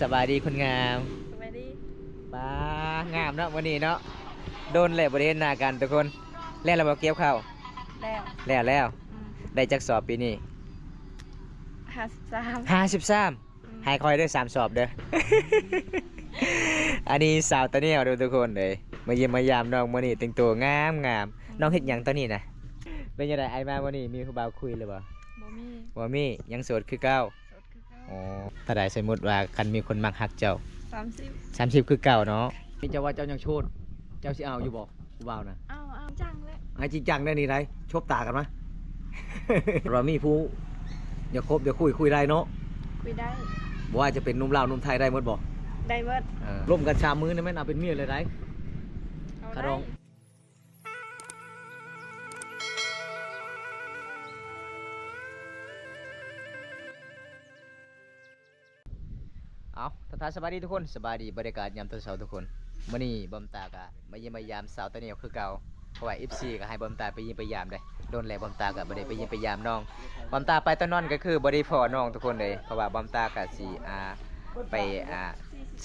ສະບາຍດີຄົນງາມ. ສະບາຍດີ. ປ້າ ງາມເນາະມື້ນີ້ເນາະ. ດົນແລ້ວບໍ່ໄດ້ເຫັນໜ້າກັນທຸກຄົນ. ແລ້ວລະບໍ່ ກ່ຽວເຂົ້າ? ແລ້ວ. ແລ້ວແລ້ວ. ອືມ. ໄດ້ຈັກສອບປີນີ້? ຫ້າສິບສາມ. ຫ້າສິບສາມ. ອືມ. ໃຫ້ຂ້ອຍເດີ ສາມສອບເດີ. ອັນນີ້ສາວຕາແນວເດີທຸກຄົນເດີ ມາຢ້ຽມມາຢາມນ້ອງມື້ນີ້ ແຕ່ງຕົວງາມໆ. ອືມ. ນ້ອງເຮັດຫຍັງຕອນນີ້ນະ? ເປັນຈັ່ງໃດ ອ້າຍມາມື້ນີ້ ມີຜູ້ບ່າວຄຸຍຫຼືບໍ່? ບໍ່ມີ. ບໍ່ມີ. ຍັງໂສດຄືເກົ່າ? ໂສດຄືເກົ່າ. ອໍ ຖ້າໃດສົມມຸດວ່າຄັນມີຄົນມັກຮັກເຈົ້າ? ສາມສິບ. ສາມສິບຄືເກົ່າເນາະ. ນີ້ເຈົ້າວ່າເຈົ້າຍັງໂສດ ເຈົ້າຊິເອົາຢູ່ບໍ່ ຜູ້ບ່າວນະ? ເອົາ ເອົາ ຈັ່ງແຫຼະ. ໃຫ້ຈິງຈັງແດ່ນີ້ໄດ໋ ສົບຕາກັນມາ. ວ່າມີຜູ້ຢາກຄົບຢາກຄຸຍ ຄຸຍໄດ້ເນາະ? ຄຸຍໄດ້. ບໍ່ວ່າຈະເປັນໜຸ່ມລາວໜຸ່ມໄທໄດ້ໝົດບໍ່? ໄດ້ໝົດ. ເອີ ລົມກັນສາມມື້ນີ້ແມ່ນເອົາເປັນເມຍເລີຍໄດ໋. ເອົາ ຂະດອງ ໄດ້. ເອົາ ທັກທາຍສະບາຍດີທຸກຄົນ ສະບາຍດີ ບັນຍາກາດຍາມຕອນເຊົ້າທຸກຄົນ. ມື້ນີ້ບອມຕາກະມາຢ້ຽມມາຢາມສາວຕາແນວຄືເກົ່າ ເພາະວ່າເອັຟຊີກະໃຫ້ບອມຕາໄປຢ້ຽມໄປຢາມເດ້. ດົນແລ້ວບອມຕາກະບໍ່ໄດ້ໄປຢ້ຽມໄປຢາມນ້ອງ. ບອມຕາໄປຕອນນັ້ນກະຄືບໍ່ໄດ້ພໍ້ນ້ອງທຸກຄົນເດ້ ເພາະວ່າບອມຕາກະຊິ ອ່າ ໄປ ອ່າ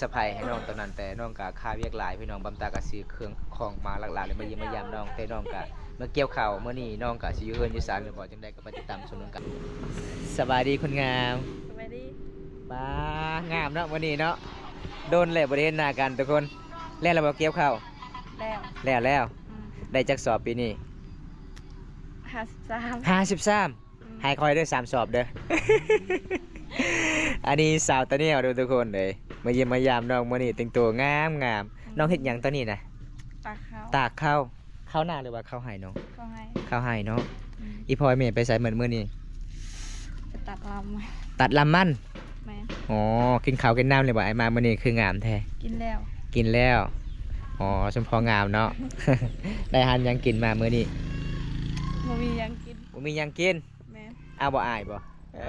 ສະໄພໃຫ້ນ້ອງຕອນນັ້ນ ແຕ່ນ້ອງກະຄາວຽກຫຼາຍພີ່ນ້ອງ. ບອມຕາກະຊື້ເຄື່ອງຂອງມາຫຼັກໆ ແລ້ວມາຢ້ຽມມາຢາມນ້ອງ ແຕ່ນ້ອງກະມາກ່ຽວເຂົ້າ. ມື້ນີ້ນ້ອງກະຊິຢູ່ເຮືອນຢູ່ຊານຫຼືບໍ່ຈັ່ງໃດ ໄປຕິດຕາມຊົມນຳກັນ. ສະບາຍດີຄົນງາມ. ສະບາຍດີ. ປ້າ ງາມເນາະມື້ນີ້ເນາະ. ດົນແລ້ວບໍ່ໄດ້ເຫັນໜ້າກັນທຸກຄົນ. ແລ້ວລະບໍ່ ກ່ຽວເຂົ້າ? ແລ້ວ. ແລ້ວແລ້ວ. ອືມ. ໄດ້ຈັກສອບປີນີ້? ຫ້າສິບສາມ. ຫ້າສິບສາມ. ອືມ. ໃຫ້ຂ້ອຍເດີ ສາມສອບເດີ. ອັນນີ້ສາວຕາແນວເດີທຸກຄົນເດີ ມາຢ້ຽມມາຢາມນ້ອງມື້ນີ້ ແຕ່ງຕົວງາມໆ. ອືມ. ນ້ອງເຮັດຫຍັງຕອນນີ້ນະ? ຕາກເຂົ້າ. ຕາກເຂົ້າ. ເຂົ້ານາຫຼືວ່າເຂົ້າໄຮ່ນ້ອງ? ເຂົ້າໄຮ່. ເຂົ້າໄຮ່ເນາະ. ອືມ. ອີ່ພໍ່ອີ່ແມ່ໄປໃສໝົດມື້ນີ້? ໄປຕັດລຳ. ຕັດລຳມັນ? ແມ່ນ. ອໍ ກິນເຂົ້າກິນນ້ຳແລ້ວບໍ່? ອ້າຍມາມື້ນີ້ຄືງາມແທ້. ກິນແລ້ວ. ກິນແລ້ວ. ອໍ ສົມພໍງາມເນາະ. ໄດ້ອາຫານຫຍັງກິນມາມື້ນີ້? ບໍ່ມີຫຍັງກິນ. ບໍ່ມີຫຍັງກິນ? ແມ່ນ. ອ້າວ ບໍ່ອາຍບໍ່? ເອີ.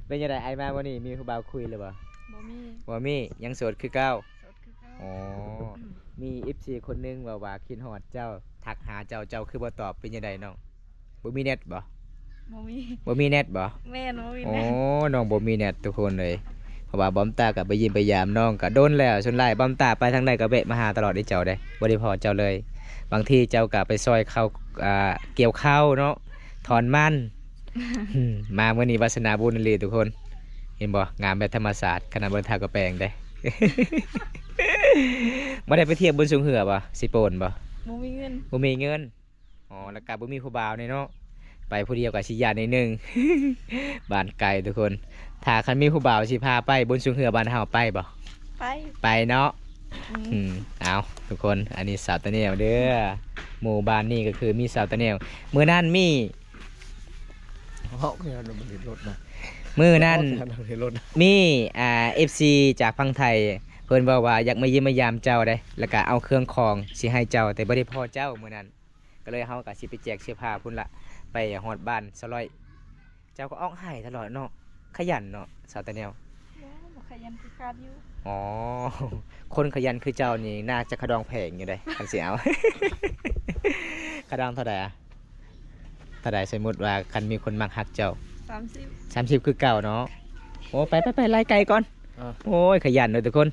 ເປັນຈັ່ງໃດ ອ້າຍມາມື້ນີ້ ມີຜູ້ບ່າວຄຸຍຫຼືບໍ່? ບໍ່ມີ. ບໍ່ມີ. ຍັງໂສດຄືເກົ່າ? ໂສດຄືເກົ່າ. ອໍ ມີເອັຟຊີຄົນໜຶ່ງເວົ້າວ່າຄິດຮອດເຈົ້າ ທັກຫາເຈົ້າ ເຈົ້າຄືບໍ່ຕອບ ເປັນຈັ່ງໃດນ້ອງ? ບໍ່ມີແນັດບໍ່? ບໍ່ມີ. ບໍ່ມີແນັດບໍ່? ແມ່ນ ບໍ່ມີແນັດ. ໂອ້ ນ້ອງບໍ່ມີແນັດທຸກຄົນເອີຍ. ເພາະວ່າບອມຕາກະໄປຢ້ຽມໄປຢາມນ້ອງກະດົນແລ້ວ. ສ່ວນຫຼາຍບອມຕາໄປທາງໃດກະແວະມາຫາຕະຫຼອດເດ້ເຈົ້າເດ້ ບໍ່ໄດ້ພໍ້ເຈົ້າເລີຍ. ບາງທີເຈົ້າກະໄປຊ່ອຍເຂົາ ອ່າ ກ່ຽວເຂົ້າເນາະ ຖອນມັນ. ອືມ ມາມື້ນີ້ວາສະໜາບຸນອີ່ຫຼີທຸກຄົນ. ເຫັນບໍ່? ງາມແບບທຳມະຊາດ ຂະໜາດບໍ່ໄດ້ທາກະແປງເດ້. ບໍ່ໄດ້ໄປທຽວບຸນຊ່ວງເຮືອບໍ່? ຊິໂປນບໍ່? ບໍ່ມີເງິນ. ບໍ່ມີເງິນ. ອໍ ແລ້ວກະບໍ່ມີຜູ້ບ່າວແນ່ເນາະ. ໄປຜູ້ດຽວກະຊິຢ້ານໜ້ອຍໜຶ່ງ. ບ້ານໄກທຸກຄົນ. ຖ້າຄັນມີຜູ້ບ່າວຊິພາໄປບຸນຊ່ວງເຮືອບ້ານເຮົາ ໄປບໍ່? ໄປ. ໄປເນາະ. ອືມ. ອືມ ເອົາ ທຸກຄົນ ອັນນີ້ສາວຕາແນວເດີ. ໝູ່ບ້ານນີ້ກະຄືມີສາວຕາແນວ. ມື້ນັ້ນມີ ເຮົາຄືເຮົາບໍ່ໄດ້ລົດນະ ມື້ນັ້ນ ເຮົາຄືເຮົາບໍ່ໄດ້ລົດນະ ມີ ອ່າ ເອັຟຊີຈາກຝັ່ງໄທ ເພິ່ນເວົ້າວ່າຢາກມາຢ້ຽມມາຢາມເຈົ້າເດ້ ແລ້ວກະເອົາເຄື່ອງຂອງຊິໃຫ້ເຈົ້າ ແຕ່ບໍ່ໄດ້ພໍ້ເຈົ້າມື້ນັ້ນ ກະເລີຍເຮົາກະຊິໄປແຈກເສື້ອຜ້າພຸ້ນລະ ໄປຮອດບ້ານສະຫຼອຍ. ເຈົ້າກະອອກໃຫ້ຕະຫຼອດເນາະ. ຂະຫຍັນເນາະ ສາວຕາແນວ. ບໍ່ ບໍ່ຂະຫຍັນຄືຄາດຢູ່. ອໍ ຄົນຂະຫຍັນຄືເຈົ້ານີ້ ໜ້າຈະຂະດອງແພງຢູ່ເດ້ ຄັນຊິເອົາ. ຂະດອງເທົ່າໃດອະ? ຖ້າໄດ້ສົມມຸດວ່າຄັນມີຄົນມັກຮັກເຈົ້າ? ສາມສິບ. ສາມສິບຄືເກົ່າເນາະ. ໂອ້ ໄປໆໆ ໄລ່ໄກ່ກ່ອນ. ເອີ ໂອ້ຍ ຂະຫຍັນເດີທຸກຄົນ.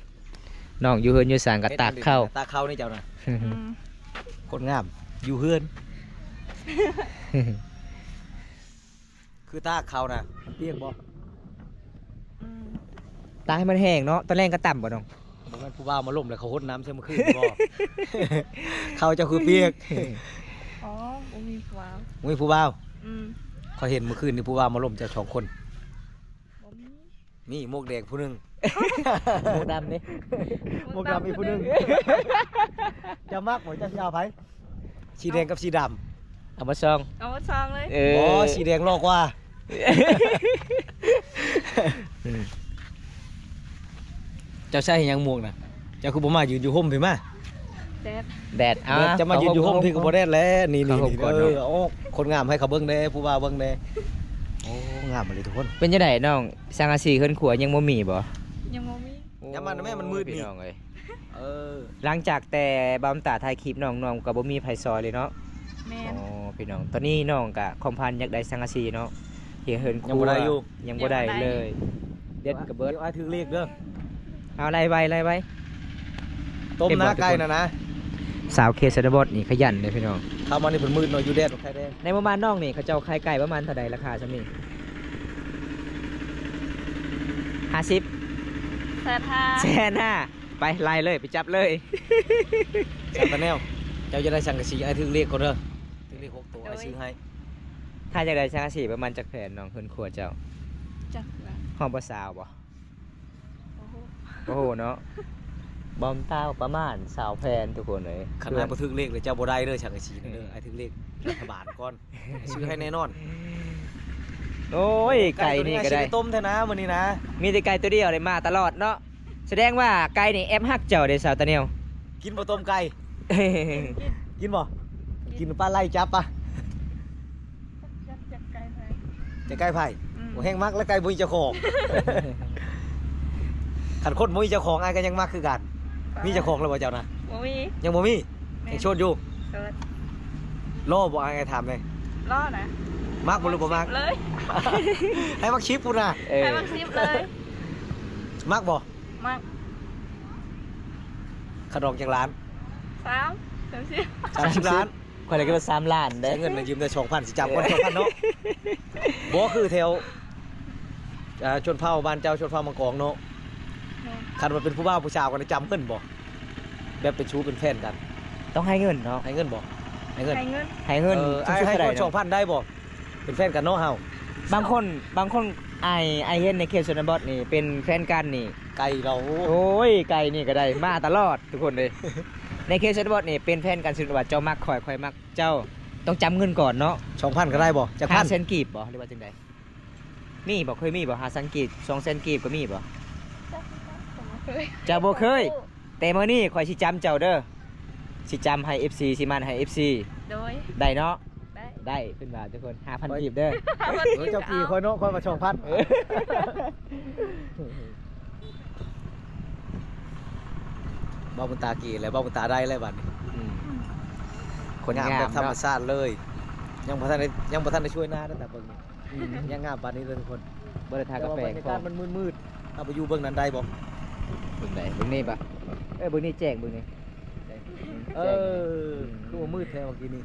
ນ້ອງຢູ່ເຮືອນຢູ່ຊານກະຕາກເຂົ້າ. ຕາກເຂົ້ານີ້ເຈົ້ານະ. ອືມ ຄົນງາມຢູ່ເຮືອນ. ຄືຕາກເຂົ້ານະ ມັນປຽກບໍ່? ອືມ ຕາກໃຫ້ມັນແຫ້ງເນາະ. ຕອນແລງກະຕຳບໍ່ນ້ອງ? ບໍ່ແມ່ນຜູ້ບ່າວມາລົມແລ້ວເຂົາຫົດນ້ຳໃສ່ມື້ຄືນບໍ່? ເຂົ້າເຈົ້າຄືປຽກ. ອໍ ບໍ່ມີຜູ້ບ່າວ. ບໍ່ມີຜູ້ບ່າວ? ອືມ ຂ້ອຍເຫັນມື້ຄືນນີ້ຜູ້ບ່າວມາລົມເຈົ້າສອງຄົນ. ບໍ່ມີ. ມີໝວກແດງຜູ້ໜຶ່ງ. ໝວກດຳເດ້? ໝວກດຳອີກຜູ້ໜຶ່ງ. ເຈົ້າມັກບໍ່? ເຈົ້າຊິເອົາໃຜ? ສີແດງກັບສີດຳ. ເອົາໝົດສອງ. ເອົາໝົດສອງເລີຍ. ເອີ ບໍ່ ສີແດງຫຼໍ່ກວ່າ. ອືມ ເຈົ້າໃສ່ຫຍັງໝວກນະ? ເຈົ້າຄືບໍ່ມາຢືນຢູ່ຮົ່ມພີ້ມາ? ແດດ ແດດ. ເອົາ ເຈົ້າມາຢືນຢູ່ຮົ່ມພີ້ກະບໍ່ແດດແຫຼະ. ນີ້ໆ ເອີ ເອົາ ຄົນງາມໃຫ້ເຂົາເບິ່ງແດ່ ຜູ້ບ່າວເບິ່ງແດ່. ໂອ້ ງາມອີ່ຫຼີທຸກຄົນ. ເປັນຈັ່ງໃດນ້ອງ ສັງກະສີເຮືອນຄົວຍັງບໍ່ມີບໍ່? ຍັງບໍ່ມີ. ໂອ້ ຢ່າມານະແມ່ ມັນມືດນີ້ ພີ່ນ້ອງເອີຍ. ເອີ ຫຼັງຈາກແຕ່ບ່າວຕາຖ່າຍຄລິບນ້ອງ ນ້ອງກະບໍ່ມີໃຜຊ່ອຍເລີຍເນາະ. ແມ່ນ. ອໍ ພີ່ນ້ອງ ຕອນນີ້ນ້ອງກະຄວາມຝັນຢາກໄດ້ສັງກະສີເນາະ ເຮັດເຮືອນຄົວ ຍັງບໍ່ໄດ້ຢູ່ ຍັງບໍ່ໄດ້ເລີຍ. ເດັດກະເບິດ ດຽວອ້າຍຖືກເລກເດີ. ເອົາ ໄລ່ໄວ ໄລ່ໄວ. ຕົ້ມນາໄກ່ນະນະ. ສາວເຂດຊົນນະບົດນີ້ຂະຫຍັນເດ້ພີ່ນ້ອງ. ເຂົ້າມານີ້ເພິ່ນມືດເນາະ ຢູ່ແດດໄຂ່ແດງ. ໃນໝູ່ບ້ານນ້ອງນີ້ ເຂົາເຈົ້າຂາຍໄກ່ປະມານເທົ່າໃດ ລາຄາຊ່ຳນີ້? ຫ້າສິບ ແສນຫ້າ ແສນຫ້າ. ໄປ ໄລ່ເລີຍ ໄປຈັບເລີຍ. ສາວຕາແນວ ເຈົ້າຢາກໄດ້ສັງກະສີ ອ້າຍຖືກເລກກ່ອນເດີ. ຖືກເລກຫົກໂຕ ໂດຍ ອ້າຍຊື້ໃຫ້. ຖ້າຢາກໄດ້ສັງກະສີປະມານຈັກແຜ່ນ ນ້ອງ ເຮືອນຄົວເຈົ້າ? ຈັກລະ ຮອດບໍ່ຊາວບໍ່? ບໍ່ຮູ້ ບໍ່ຮູ້ເນາະ. ບ່ອນຕາວປະມານຊາວແຜ່ນ ທຸກຄົນເອີຍ. ຄັນອ້າຍບໍ່ຖືກເລກເລີຍ ເຈົ້າບໍ່ໄດ້ເດີ ສັງກະສີນະເດີ. ອືມ ອ້າຍຖືກເລກລັດຖະບານກ່ອນ ຊື້ໃຫ້ແນ່ນອນ. ໂອ້ຍ ໂອ້ ໄກ່ນີ້ກໍໄດ້ ໄກ່ໂຕນີ້ອ້າຍຊິໄດ້ຕົ້ມແທ້ນະມື້ນີ້ນະ. ມີແຕ່ໄກ່ໂຕດຽວໄດ້ມາຕະຫຼອດເນາະ. ສະແດງວ່າໄກ່ນີ້ແອບຮັກເຈົ້າເດ້ ສາວຕາແນວ. ກິນບໍ່ຕົ້ມໄກ່? ກິນ ກິນບໍ່? ກິນ ກິນປາໄລ່ຈັບປະ? ຈັບ ຈັບໄກ່ໃຜ? ຈັບໄກ່ໃຜ? ອືມ ໂອ້ ແຮງມັກແລ້ວ ໄກ່ບໍ່ມີເຈົ້າຂອງ. ຄັນຄົນບໍ່ມີເຈົ້າຂອງ ອ້າຍກໍຍັງມັກຄືກັນ. ປະ ມີເຈົ້າຂອງແລ້ວບໍ່ເຈົ້ານະ? ບໍ່ມີ ຍັງບໍ່ມີ. ແມ່ນ ຍັງໂສດຢູ່? ໂສດ. ຫຼໍ່ບໍ່? ອ້າຍຖາມແດ່. ຫຼໍ່ນະ. ມັກບໍ່ ຫຼືບໍ່ມັກ? ເລີຍ ໃຫ້ມັກສິບພຸ້ນນະ. ເອີ ໃຫ້ມັກສິບເລີຍ. ມັກບໍ່? ມັກ. ຄ່າດອງຈັກລ້ານ? ສາມ ສາມສິບ ສາມສິບລ້ານ. ຂ້ອຍລະຄິດວ່າສາມລ້ານເດ້. ໃຊ້ເງິນນະຢືມໄດ້ສອງພັນ ຊິຈຳກ່ອນ ສອງພັນເນາະ. ບໍ່ຄືແຖວ ອ່າ ຊົນເຜົ່າບ້ານເຈົ້າ ຊົນເຜົ່າມັງກອງເນາະ. ແມ່ນ. ຄັນວ່າເປັນຜູ້ບ່າວຜູ້ສາວກັນ ຈຳເງິນບໍ່? ແບບເປັນຊູ້ເປັນແຟນກັນ ຕ້ອງໃຫ້ເງິນເນາະ. ໃຫ້ເງິນບໍ່? ໃຫ້ເງິນ ໃຫ້ເງິນ. ໃຫ້ເງິນ. ເອີ ໃຫ້ເງິນ. ໃຫ້ຄົນລະສອງພັນໄດ້ບໍ່? ເປັນແຟນກັນເນາະເຮົາ. ບາງຄົນ ບາງຄົນ ອ້າຍ ອ້າຍເຫັນໃນເຂດຊົນນະບົດນີ້ ເປັນແຟນກັນນີ້ ໄກ່ເຮົາ. ໂອ້ຍ ໄກ່ນີ້ກໍໄດ້ມາຕະຫຼອດ ທຸກຄົນເອີຍ. ໃນເຂດຊົນນະບົດນີ້ ເປັນແຟນກັນ ສົມມຸດວ່າເຈົ້າມັກຂ້ອຍ ຂ້ອຍມັກເຈົ້າ ຕ້ອງຈຳເງິນກ່ອນເນາະ. ສອງພັນກໍໄດ້ບໍ່? ຈັກພັນ? ຫ້າແສນກີບບໍ່ ຫຼືວ່າຈັ່ງໃດ? ມີບໍ່? ເຄີຍມີບໍ່? ຫ້າແສນກີບ ສອງແສນກີບກໍມີບໍ່? ເຈົ້າບໍ່ເຄີຍ. ແຕ່ມື້ນີ້ຂ້ອຍຊິຈຳເຈົ້າເດີ ຊິຈຳໃຫ້ເອັບຊີ ຊິໝັ້ນໃຫ້ເອັບຊີ. ໂດຍ. ໄດ້ເນາະ? ໄດ້ ໄດ້. ເພິ່ນວ່າທຸກຄົນ ຫ້າພັນກີບເດີ. ຫ້າພັນກີບ. ເຈົ້າກີ່ຂ້ອຍເນາະ ຂ້ອຍວ່າສອງພັນ. ເອີ ເວົ້າບຸນຕາກີ່ແລ້ວ ເວົ້າບຸນຕາໄດ້ແລ້ວບັດນີ້. ອືມ ຄົນງາມແບບທຳມະຊາດເລີຍ. ຍັງບໍ່ທັນໄດ້ ຍັງບໍ່ທັນໄດ້ຊ່ວຍນາເດີ ຕາເບິ່ງນີ້. ອືມ ຍັງງາມປານນີ້ເດີທຸກຄົນ. ບໍ່ໄດ້ທາກະແປງ. ແຕ່ວ່າບັນຍາກາດມັນມືດໆ ເຮົາໄປຢູ່ເບື້ອງນັ້ນໄດ້ບໍ່? ເບື້ອງໃດ? ເບື້ອງນີ້ປະ? ເອີ ເບື້ອງນີ້ແຈ້ງ ເບິ່ງນີ້. ເອີ ຄືວ່າມືດແທ້ເມື່ອກີ້ນີ້.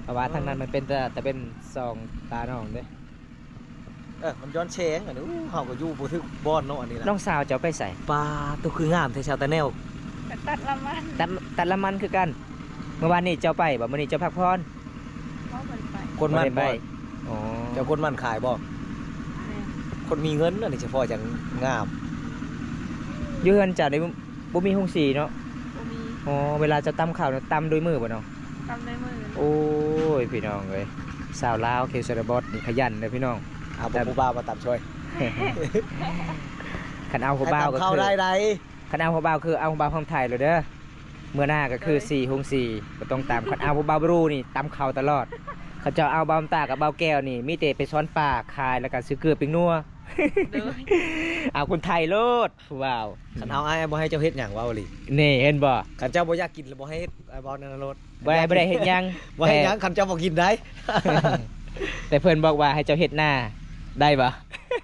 ເພາະວ່າທາງນັ້ນມັນເປັນແຕ່ ແຕ່ເປັນສອງຕານ້ອງເດ້. ເອີ ມັນຍ້ອນແສງອັນນີ້. ໂອ້ ເຮົາກໍຢູ່ບໍ່ຖືກບ່ອນເນາະອັນນີ້ນະ. ນ້ອງສາວເຈົ້າໄປໃສ? ປາໂຕ ຄືງາມແທ້ ສາວຕາແນວ. ໄປຕັດລະມັນ. ຕັດ ຕັດລະມັນຄືກັນ. ມື້ວານນີ້ເຈົ້າໄປບໍ່? ມື້ນີ້ເຈົ້າພັກຜ່ອນ. ບໍ່ໄດ້ໄປ. ກົນມັນບໍ່? ອໍ ເຈົ້າກົນມັນຂາຍບໍ່? ແມ່ນ. ຄົນມີເງິນອັນນີ້ສະເພາະຈັ່ງງາມ. ຢູ່ເຮືອນເຈົ້ານີ້ບໍ່ມີໂຮງສີເນາະ? ບໍ່ມີ. ອໍ ເວລາເຈົ້າຕຳເຂົ້ານະ ຕຳດ້ວຍມືບໍ່ນ້ອງ? ຕຳດ້ວຍມື. ໂອ້ຍ ພີ່ນ້ອງເອີຍ ສາວລາວເຂດຊົນນະບົດນີ້ຂະຫຍັນເດີພີ່ນ້ອງ. ເອົາຜູ້ບ່າວມາຕຳຊ່ອຍ. ຄັນເອົາຜູ້ບ່າວກໍຄື ຄັນເອົາຜູ້ບ່າວຄືເອົາຜູ້ບ່າວຝັ່ງໄທໂລດເດີ. ມື້ໜ້າກໍຄື ສີ່ໂຮງສີ ບໍ່ຕ້ອງຕຳ. ຄັນເອົາຜູ້ບ່າວບຣູນີ້ຕຳເຂົ້າຕະຫຼອດ. ເຂົາເຈົ້າເອົາບ່າວຕາກັບບ່າວແກ້ວນີ້ ມີແຕ່ໄປຊ້ອນປາຂາຍ ແລ້ວກໍຊື້ເກືອປີ້ງນົວ. ໂດຍ. ເອົາຄົນໄທໂລດຜູ້ບ່າວ. ຄັນເຮົາ ອ້າຍບໍ່ໃຫ້ເຈົ້າເຮັດຫຍັງ ເວົ້າອີ່ຫຼີ. ນີ້ເຫັນບໍ່? ຄັນເຈົ້າບໍ່ຢາກກິນລະບໍ່ໃຫ້ເຮັດ ອ້າຍເວົ້າແນວນັ້ນໂລດ. ບໍ່ ບໍ່ໄດ້ເຮັດຫຍັງ. ບໍ່ເຮັດຫຍັງ ແຕ່ຄັນເຈົ້າບໍ່ກິນໄດ້. ແຕ່ເພິ່ນບອກວ່າໃຫ້ເຈົ້າເຮັດນາ ໄດ້ບໍ່?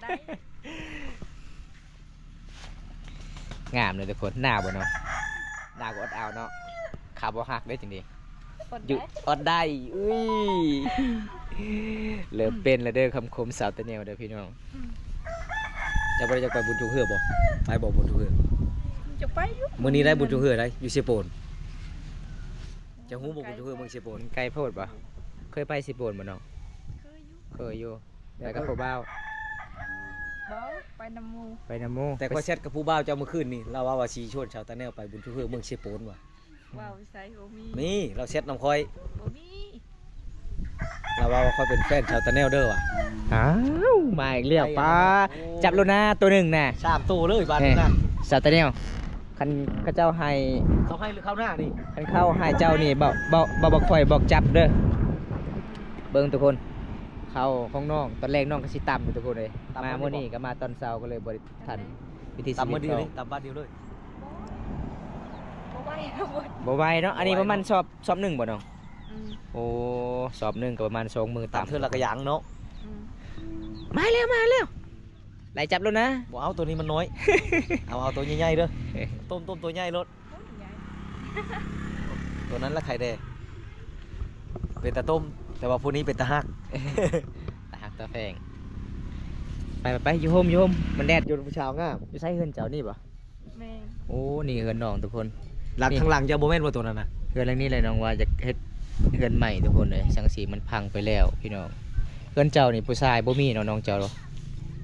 ໄດ້. ງາມເລີຍທຸກຄົນ. ໜາວບໍ່ເນາະ? ໜາວກໍອົດເອົາເນາະ. ຂາບໍ່ຫັກເດ້ຈັ່ງໃດ. ອົດ ຢູ່ ໄດ້ ອົດໄດ້. ອຸ້ຍ ເລີ່ມເປັນແລ້ວເດີ ຄຳຄົມສາວຕາແນວເດີພີ່ນ້ອງ. ອືມ ເຈົ້າບໍ່ໄດ້ຢາກໄປບຸນຊ່ວງເຮືອບໍ່? ໄປບໍ່ບຸນຊ່ວງເຮືອ? ຈະໄປຢູ່. ມື້ນີ້ໄດ້ບຸນຊ່ວງເຮືອໄດ໋ ຢູ່ເຊໂປນ. ເຈົ້າຮູ້ບໍ່ ບຸນຊ່ວງເຮືອເມືອງເຊໂປນ? ມັນໄກໂພດບໍ່? ເຄີຍໄປເຊໂປນບໍ່ນ້ອງ? ເຄີຍຢູ່. ເຄີຍຢູ່. ແລ້ວກໍຜູ້ບ່າວ? ບໍ່ ໄປນຳໝູ່. ໄປນຳໝູ່. ແຕ່ຂ້ອຍແຊັດກັບຜູ້ບ່າວເຈົ້າມື້ຄືນນີ້ ລາວເວົ້າວ່າຊິຊວນສາວຕາແນວໄປບຸນຊ່ວງເຮືອເມືອງເຊໂປນວ່າ. ເວົ້າໃສ ບໍ່ມີ. ມີ ລາວແຊັດນຳຂ້ອຍ. ບໍ່ມີ. ລາວເວົ້າວ່າຂ້ອຍເປັນແຟນສາວຕາແນວເດີວ່າ. ອ້າວ ມາອີກແລ້ວ. ໄປ ປ້າ ຈັບໂລນາໂຕໜຶ່ງນະ. ສາມໂຕເລີຍບາດນີ້ນະ. ສາວຕາແນວ ຄັນເຂົາເຈົ້າໃຫ້ ເຂົາໃຫ້ຫຼືເຂົາໜ້ານີ້? ຄັນເຂົາໃຫ້ເຈົ້ານີ້ ບໍ່ ບໍ່ ບໍ່ ບໍ່ຄ່ອຍບອກຈັບເດີ. ເບິ່ງທຸກຄົນ ເຂົ້າຂອງນ້ອງ ຕອນແລກນ້ອງກໍຊິຕຳຢູ່ທຸກຄົນເອີຍ. ມາມື້ນີ້ກໍມາຕອນເຊົ້າ ກໍເລີຍບໍ່ໄດ້ທັນວິທີຊີວິດ. ຕຳມື້ດຽວເລີຍ ຕຳບາດດຽວເລີຍ. ບໍ່ໄຫວ. ບໍ່ໄຫວເນາະ. ອັນນີ້ປະມານສອບ ສອບໜຶ່ງບໍ່ນ້ອງ? ອືມ ໂອ້ ສອບໜຶ່ງກໍປະມານສອງມື້ຕຳ ຕຳເທື່ອລະກະຢ່າງເນາະ. ອືມ ມາແລ້ວ ມາແລ້ວ. ໄລ່ຈັບໂລດນະ. ບໍ່ເອົາ ໂຕນີ້ມັນນ້ອຍ. ເອົາ ເອົາໂຕໃຫຍ່ໆເດີ. ຕົ້ມ ຕົ້ມໂຕໃຫຍ່ໂລດ. ໂຕນັ້ນລະໄຂ່ແດ່. ເປັນຕາຕົ້ມ ແຕ່ວ່າຜູ້ນີ້ເປັນຕາຮັກ. ຕາຮັກຕາແພງ. ໄປ ໄປ ໄປ ຢູ່ຮົ່ມ ຢູ່ຮົ່ມ ມັນແດດ. ຢູ່ຜູ້ສາວງາມ. ຢູ່ໃສ ເຮືອນເຈົ້ານີ້ບໍ່? ແມ່ນ. ໂອ້ ນີ້ເຮືອນນ້ອງທຸກຄົນ. ຫຼັງ ນີ້ ທາງຫຼັງເຈົ້າບໍ່ແມ່ນບໍ່ໂຕນັ້ນນະ? ເຮືອນຫຼັງນີ້ແຫຼະນ້ອງວ່າຈະເຮັດເຮືອນໃໝ່ທຸກຄົນເອີຍ. ສັງກະສີມັນພັງໄປແລ້ວພີ່ນ້ອງ. ເຮືອນເຈົ້ານີ້ຜູ້ຊາຍບໍ່ມີເນາະ ນ້ອງເຈົ້າເນາະ?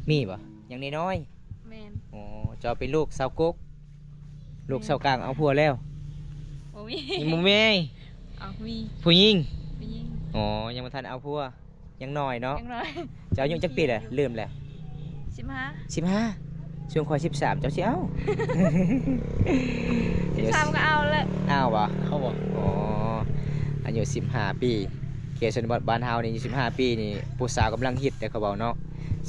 ມີບໍ່? ຍັງນ້ອຍໆ. ແມ່ນ. ອໍ ເຈົ້າເປັນລູກສາວກົກ ລູກສາວກາງເອົາຜົວແລ້ວ? ບໍ່ມີ. ຍັງບໍ່ມີ? ເອົາ ມີ. ຜູ້ຍິງ? ຜູ້ຍິງ. ອໍ ຍັງບໍ່ທັນເອົາຜົວ. ຍັງນ້ອຍເນາະ. ຍັງນ້ອຍ. ເຈົ້າອາຍຸຈັກປີແຫຼະ? ລືມແລ້ວ. ສິບຫ້າ. ສິບຫ້າ. ຊ່ວງຂ້ອຍສິບສາມ ເຈົ້າຊິເອົາ? ສິບສາມກໍເອົາແຫຼະ. ເອົາບໍ່? ເອົາບໍ່? ອໍ ອາຍຸສິບຫ້າປີ. ເຂດຊົນນະບົດບ້ານເຮົານີ້ ອາຍຸສິບຫ້າປີນີ້ ຜູ້ສາວກຳລັງຮິດເດ້ ເຂົາເວົ້າເນາະ.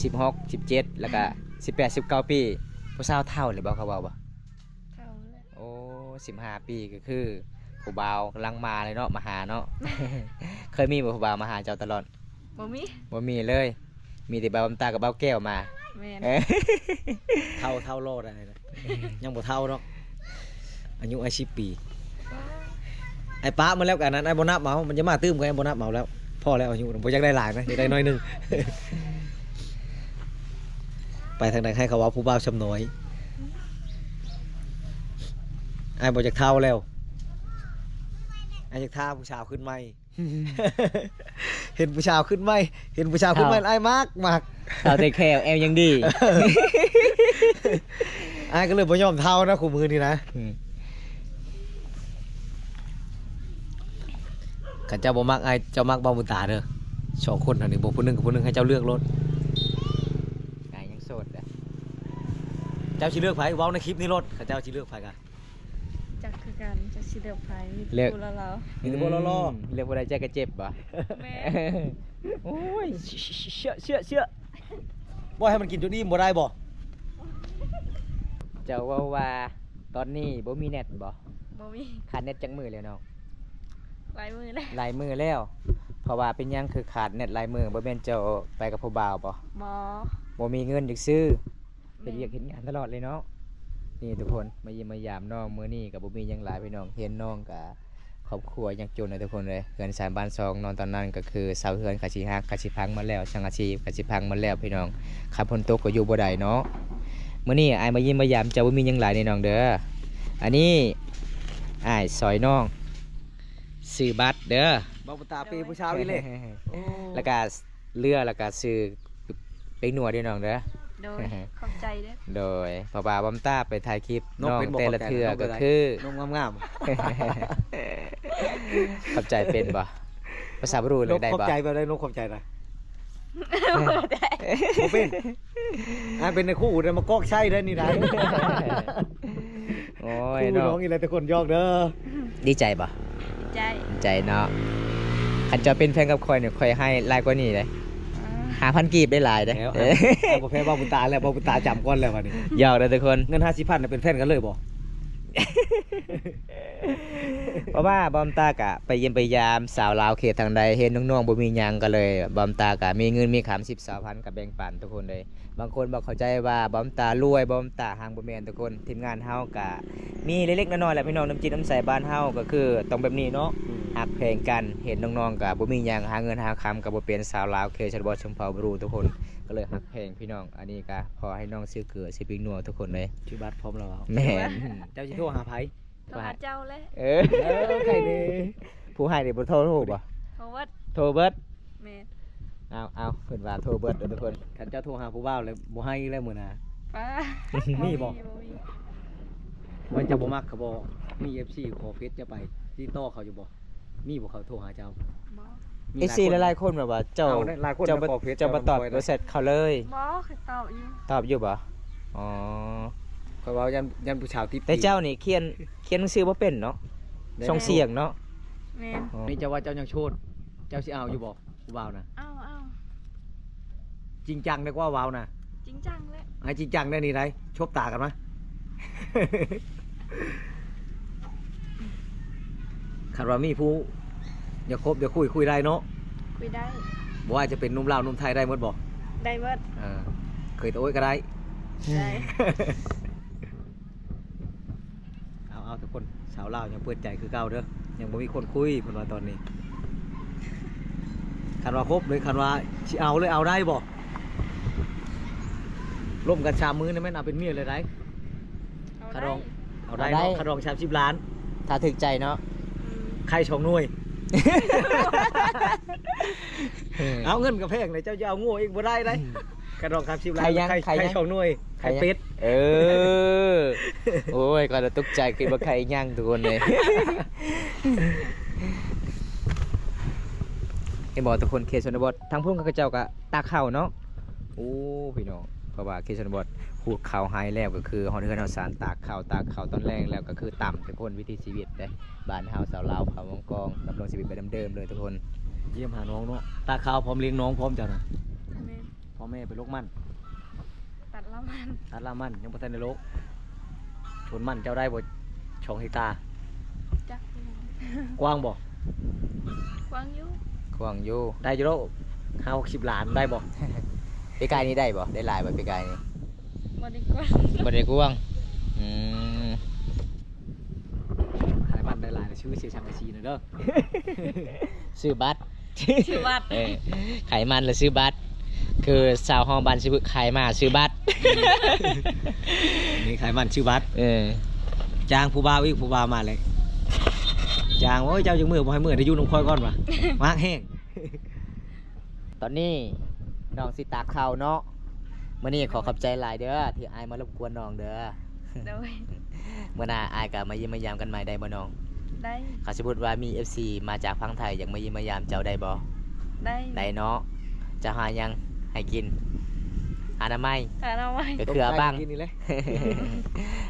ສິບຫົກ ສິບເຈັດ ແລ້ວກໍ ສິບແປດ ສິບເກົ້າປີ ຜູ້ສາວເຖົ້າແລ້ວບໍ່ ເຂົາເວົ້າບໍ່? ເຖົ້າແລ້ວ. ໂອ້ ສິບຫ້າປີ ກໍຄືຜູ້ບ່າວກຳລັງມາເລີຍເນາະ ມາຫາເນາະ. ເຄີຍມີບໍ່ຜູ້ບ່າວມາຫາເຈົ້າຕະຫຼອດ? ບໍ່ມີ. ບໍ່ມີເລີຍ. ມີແຕ່ບ່າວບຸນຕາກັບບ່າວແກ້ວມາ. ແມ່ນ. ເອີ ເຖົ້າ ເຖົ້າຫຼໍ່ໄດ້ນະ. ຍັງບໍ່ເຖົ້າດອກ. ອາຍຸອ້າຍສິບປີ. ອ້າຍປະມາແລ້ວກະອັນນັ້ນ ອ້າຍບໍ່ນັບເອົາ. ມັນຈະມາຕື່ມ ກໍອ້າຍບໍ່ນັບເອົາແລ້ວ. ພໍແລ້ວ ອາຍຸບໍ່ຢາກໄດ້ຫຼາຍນະ ຢາກໄດ້ໜ້ອຍໜຶ່ງ. ໄປທາງໃດໃຫ້ເຂົາເວົ້າຜູ້ບ່າວຊຳນ້ອຍ. ອ້າຍບໍ່ຢາກເຖົ້າແລ້ວ. ອ້າຍຢາກຖ້າຜູ້ສາວຂຶ້ນໃໝ່. ເຫັນຜູ້ສາວຂຶ້ນໃໝ່ ເຫັນຜູ້ສາວຂຶ້ນໃໝ່ ເຖົ້າ ອ້າຍມັກ ມັກ. ເຖົ້າແຕ່ແຂ້ວ ແອວຍັງດີ. ອ້າຍກໍເລີຍບໍ່ຍອມເຖົ້ານະ ຄູ່ມື້ນີ້ນະ. ອືມ ຄັນເຈົ້າບໍ່ມັກອ້າຍ ເຈົ້າມັກບ່າວບຸນຕາເດີ. ສອງຄົນເຮົານີ້ ບໍ່ຜູ້ໜຶ່ງກັບຜູ້ໜຶ່ງ ໃຫ້ເຈົ້າເລືອກໂລດ. ອ້າຍຍັງໂສດເດີ. ເຈົ້າຊິເລືອກໃຜ? ເວົ້າໃນຄລິບນີ້ໂລດ ຄັນເຈົ້າຊິເລືອກໃຜກະ. ຈັກຄືກັນ ຈັກຊິເລືອກໃຜ. ມີແຕ່ ເລືອກ ຜູ້ຫຼໍ່ໆ. ມີແຕ່ຜູ້ຫຼໍ່ໆ. ອືມ ເລືອກຜູ້ໃດໃຈກໍເຈັບບໍ່? ແມ່ນ. ໂອ້ຍ ເຊື່ອ ເຊື່ອ ເຊື່ອ ບໍ່ໃຫ້ມັນກິນຈົນອີ່ມບໍ່ໄດ້ບໍ່? ເຈົ້າເວົ້າວ່າຕອນນີ້ບໍ່ມີແນັດບໍ່? ບໍ່ມີ. ຂາດແນັດຈັກມື້ແລ້ວນ້ອງ? ຫຼາຍມື້ແລ້ວ. ຫຼາຍມື້ແລ້ວ. ເພາະວ່າເປັນຫຍັງຄືຂາດແນັດຫຼາຍມື້? ບໍ່ແມ່ນເຈົ້າໄປກັບຜູ້ບ່າວບໍ່? ບໍ່. ບໍ່ມີເງິນຢາກຊື້. ເຮັດວຽກເຮັດງານຕະຫຼອດເລີຍເນາະ. ນີ້ທຸກຄົນ ມາຢ້ຽມມາຢາມນ້ອງມື້ນີ້ກໍບໍ່ມີຫຍັງຫຼາຍພີ່ນ້ອງ. ເຫັນນ້ອງກໍຄອບຄົວຍາກຈົນນະທຸກຄົນເອີຍ. ເຮືອນຊານບ້ານຊ່ອງນ້ອງຕອນນັ້ນ ກໍຄືເສົາເຮືອນກໍຊິຫັກ ກໍຊິພັງໝົດແລ້ວ, ສັງກະສີກໍຊິພັງໝົດແລ້ວພີ່ນ້ອງ. ຄັນຝົນຕົກກໍຢູ່ບໍ່ໄດ້ເນາະ. ມື້ນີ້ອ້າຍມາຢ້ຽມມາຢາມເຈົ້າ ບໍ່ມີຫຍັງຫຼາຍເດ້ນ້ອງເດີ. ອັນນີ້ອ້າຍຊ່ອຍນ້ອງຊື້ບັດເດີ. ບໍ່ຕາເປຜູ້ສາວອີກເລີຍ. ແລ້ວກໍເຫຼືອ ແລ້ວກໍຊື້ ເປັນໜວດເດີນ້ອງເດີ. ໂດຍ ຂອບໃຈເດີ. ໂດຍ ເພາະວ່າບ່າວບຸນຕາໄປຖ່າຍຄລິບນ້ອງແຕ່ລະເທື່ອກໍຄື ນົກງາມໆ. ຂອບໃຈເປັນບໍ່? ພາສາບຣູເລີຍໄດ້ບໍ່? ຂອບໃຈແບບໃດ? ນົກຂອບໃຈນະ ບໍ່ໄດ້ ບໍ່ເປັນ. ອ່າ ເປັນນາຍຄູໄດ້ມາກອກໃຊ້ໄດ້ນີ້ໄດ້. ໂອ້ຍ ຄູນ້ອງອີ່ແຫຼະ ແຕ່ຄົນຢອກເດີ. ດີໃຈບໍ່? ດີໃຈ. ດີໃຈເນາະ. ຄັນເຈົ້າເປັນແຟນກັບຂ້ອຍນີ້ ຂ້ອຍໃຫ້ຫຼາຍກວ່ານີ້ເດ້. ອ່າ ຫ້າພັນກີບໄດ້ຫຼາຍເດ້. ແລ້ວ ເອີ ອ້າຍ ອ້າຍບໍ່ແພ້ບ່າວບຸນຕາແລ້ວ. ບ່າວບຸນຕາຈຳກ່ອນແລ້ວບັດນີ້. ຢອກເດີທຸກຄົນ. ເງິນຫ້າສິບພັນນະ ເປັນແຟນກັນເລີຍບໍ່? ເພາະວ່າບ່າວບຸນຕາກະໄປຢ້ຽມໄປຢາມສາວລາວເຂດທາງໃດ ເຫັນນ້ອງໆບໍ່ມີຫຍັງ ກໍເລີຍ ບ່າວບຸນຕາກະມີເງິນມີຄຳສິບ ຊາວພັນ ກໍແບ່ງປັນທຸກຄົນເລີຍ. ບາງຄົນບໍ່ເຂົ້າໃຈວ່າບ່າວບຸນຕາລວຍ ບ່າວບຸນຕາຮັ່ງ ບໍ່ແມ່ນທຸກຄົນ. ທີມງານເຮົາກະມີເລັກໆນ້ອຍໆແຫຼະພີ່ນ້ອງ. ນ້ຳຈິດນ້ຳໃສບ້ານເຮົາກໍຄືຕ້ອງແບບນີ້ເນາະ. ອືມ ຮັກແພງກັນ. ເຫັນນ້ອງໆກໍບໍ່ມີຫຍັງ ຫາເງິນຫາຄຳກໍບໍ່ເປັນ ສາວລາວເຂດຊົນນະບົດຊົນເຜົ່າບຣູທຸກຄົນ ກໍເລີຍຮັກແພງພີ່ນ້ອງ. ອັນນີ້ກໍຂໍໃຫ້ນ້ອງຊື້ເກືອຊື້ປິງນົວທຸກຄົນເລີຍ. ຖືບັດພ້ອມແລ້ວ. ແມ່ນ. ເຈົ້າຊິໂທຫາໃຜ? ໂທຫາເຈົ້າແຫຼະ. ເອີ ເອີ ໃຄເດ້. ຜູ້ໃຫ້ນີ້ບໍ່ໂທ ໂທບໍ່? ໂທເບິດ ໂທເບິດ. ແມ່ນ. ເອົາ ເອົາ ເພິ່ນວ່າໂທເບິດເດີທຸກຄົນ. ຄັນເຈົ້າໂທຫາຜູ້ບ່າວແລ້ວບໍ່ໃຫ້ອີກແລ້ວມື້ໜ້າ. ປ້າ ມີບໍ່? ບໍ່ມີ ບໍ່ມີ. ວ່າເຈົ້າບໍ່ມັກເຂົາບໍ່? ມີເອັຟຊີຂໍເຟສເຈົ້າໄປ ຕິດຕໍ່ເຂົາຢູ່ບໍ່? ມີບໍ່ ເຂົາໂທຫາເຈົ້າ? ບໍ່. ມີ ເອັຟຊີຫຼາຍຄົນ ຫຼາຍໆຄົນແບບວ່າເຈົ້າ ເອົາ ຫຼາຍຄົນ ເຈົ້າບໍ່ ຂໍເຟສ ເຈົ້າບໍ່ຕອບ ເຈົ້າບໍ່ແຊັດເຂົາເລີຍ. ບໍ່ ເຂົາຕອບຢູ່ ຕອບຢູ່ບໍ່? ອໍ ຂ້ອຍເວົ້າຢ້ານ ຢ້ານຜູ້ສາວຕິດ. ແຕ່ເຈົ້ານີ້ຂຽນ ຂຽນໜັງສືບໍ່ເປັນເນາະ. ແມ່ນ. ສົ່ງສຽງເນາະ. ແມ່ນ. ອໍ ນີ້ເຈົ້າວ່າເຈົ້າຍັງໂສດ ເຈົ້າຊິເອົາຢູ່ບໍ່ ຜູ້ບ່າວນະ? ເອົາ ເອົາ. ຈິງຈັງໄດ້ກວ່າເວົ້ານະ. ຈິງຈັງແຫຼະ. ໃຫ້ຈິງຈັງໄດ້ນີ້ໄດ໋ ສົບຕາກັນມາ. ຄັນວ່າມີຜູ້ຢາກຄົບຢາກຄຸຍ ຄຸຍໄດ້ເນາະ. ຄຸຍໄດ້. ບໍ່ວ່າຈະເປັນໜຸ່ມລາວໜຸ່ມໄທໄດ້ໝົດບໍ່? ໄດ້ໝົດ. ເອີ ເຄີຍໂອ້ຍກໍໄດ້ ໄດ້ ເອົາໆ ທຸກຄົນ ສາວລາວຍັງເປີດໃຈຄືເກົ່າເດີ້ ຍັງບໍ່ມີຄົນຄຸຍ ເພິ່ນວ່າຕອນນີ້ ຄັນວ່າຄົບເລີຍ ຄັນວ່າຊິເອົາເລີຍ ເອົາໄດ້ບໍ່? ລົມກັນສາມມື້ນີ້ແມ່ນເອົາເປັນເມຍເລີຍໄດ໋ ເອົາໄດ້ ຄ່າດອງ ເອົາໄດ້ເນາະ ເອົາໄດ້ ຄ່າດອງສາມສິບລ້ານ ຖ້າຖືກໃຈເນາະ ອືມ ໄຂ່ສອງໜ່ວຍ ເອີ ເອົາເງິນກໍແພງເລີຍ ເຈົ້າຈະເອົາງົວອີກບໍ່ໄດ້ໄດ໋ ອືມ ຄ່າດອງສາມສິບລ້ານ ໄຂ່ຫຍັງ ໄຂ່ ໄຂ່ຫຍັງ ໄຂ່ສອງໜ່ວຍ ໄຂ່ ໄຂ່ເປັດ ເປັດ ເອີ ໂອ້ຍ ຂ້ອຍລະຕົກໃຈ ຄິດວ່າໄຂ່ຫຍັງ ທຸກຄົນເອີຍ ເຫັນບໍ່ທຸກຄົນ ເຂດຊົນນະບົດ ທາງພຸ້ນເຂົາເຈົ້າກໍຕາກເຂົ້າເນາະ ໂອ້ ພີ່ນ້ອງ ເພາະວ່າເຂດຊົນນະບົດ ຂູດເຂົ້າໄຮ່ແລ້ວກໍຄືຮອດເຮືອນຮອດຊານ ຕາກເຂົ້າ ຕາກເຂົ້າຕອນແລງແລ້ວກໍຄືຕຳ ທຸກຄົນ ວິຖີຊີວິດເດ້ ບ້ານເຮົາຊາວລາວເຜົ່າມັງກອງ ດຳລົງຊີວິດແບບເດີມໆເລີຍທຸກຄົນ ຢ້ຽມຫານ້ອງເນາະ ຕາກເຂົ້າພ້ອມລ້ຽງນ້ອງພ້ອມເຈົ້ານະ ແມ່ນ ພໍ່ແມ່ໄປລົກມັນ ຕັດລາມັນ ຕັດລາມັນ ຍັງບໍ່ທັນໄດ້ລົກ ສວນມັນເຈົ້າໄດ້ບໍ່ ສອງເຮັກຕາ ຈັກ ກວ້າງບໍ່ ກວ້າງຢູ່ ກວ້າງຢູ່ ໄດ້ຢູ່ດອກ ຫ້າຫົກສິບລ້ານ ໄດ້ບໍ່ ປີກາຍນີ້ໄດ້ບໍ່ ໄດ້ຫຼາຍບໍ່ປີກາຍນີ້ ບໍ່ໄດ້ກວ້າງ ບໍ່ໄດ້ກວ້າງ ອືມ ຂາຍມັນໄດ້ຫຼາຍ ຊື້ເສຍສັງກະສີໜ່ອຍເດີ້ ຊື້ບັດ ຊື້ບັດ ເອີ ຂາຍມັນແລ້ວຊື້ບັດ ຄືຊາວເຮົາບ້ານຊິບຶກ ຂາຍມາຊື້ບັດ ນີ້ຂາຍມັນຊື້ບັດ ເອີ ຈ້າງຜູ້ບ່າວອີກ ຜູ້ບ່າວມາແລ້ວ ຈ້າງ ໂອ້ຍ ເຈົ້າຈັ່ງເມືອ ບໍ່ໃຫ້ເມືອ ໄດ້ຢູ່ນຳຂ້ອຍກ່ອນວ່າ ມັກແຮງ ຕອນນີ້ນ້ອງຊິຕາກເຂົ້າເນາະ ມື້ນີ້ຂໍຂອບໃຈຫຼາຍເດີ້ ທີ່ອ້າຍມາລົບກວນນ້ອງເດີ້ ໂດຍ ມື້ໜ້າອ້າຍກໍມາຢ້ຽມມາຢາມກັນໃໝ່ໄດ້ບໍ່ນ້ອງ? ໄດ້ ຄັນສົມມຸດວ່າມີເອັຟຊີມາຈາກຝັ່ງໄທ ຢາກມາຢ້ຽມມາຢາມເຈົ້າໄດ້ບໍ່? ໄດ້ ໄດ້ເນາະ ເຈົ້າຫາຫຍັງໃຫ້ກິນ? ອານາໄມ ອານາໄມ ກໍຄືອາບັງ ກິນນີ້ແຫຼະ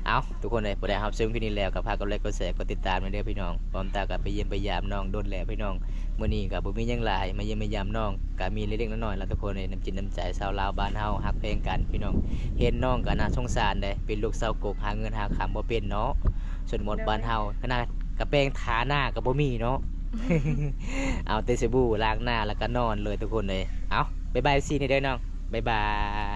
ເອົ້າ ທຸກຄົນເອີຍ ຜູ້ໃດຮັບຊົມຄລິບນີ້ແລ້ວກໍຝາກກົດໄລກ໌ ກົດແຊ ກົດຕິດຕາມແດ່ເດີ້ພີ່ນ້ອງ ບອມຕາກໍໄປຢ້ຽມໄປຢາມນ້ອງດົນແລ້ວພີ່ນ້ອງ ມື້ນີ້ກໍບໍ່ມີຫຍັງຫຼາຍ ມາຢ້ຽມມາຢາມນ້ອງ ກໍມີເລັກໆນ້ອຍໆລະທຸກຄົນເອີຍ ນ້ຳຈິດນ້ຳໃຈຊາວລາວບ້ານເຮົາ ຮັກແພງກັນພີ່ນ້ອງ ເຫັນນ້ອງກໍໜ້າສົງສານເດ້ ເປັນລູກຊາວກົກ ຫາເງິນຫາຄຳບໍ່ເປັນເນາະ ຊົນນະບົດ ໂດຍ ບ້ານເຮົາ ຂະໜາດກະແປງທາໜ້າກໍບໍ່ມີເນາະ ເອົາແຕ່ສະບູລ້າງໜ້າ ແລ້ວກໍນອນເລີຍທຸກຄົນເອີຍ ເອົ້າ ບາຍບາຍເອັຟຊີແດ່ເດີ້ນ້ອງ ບາຍບາຍ.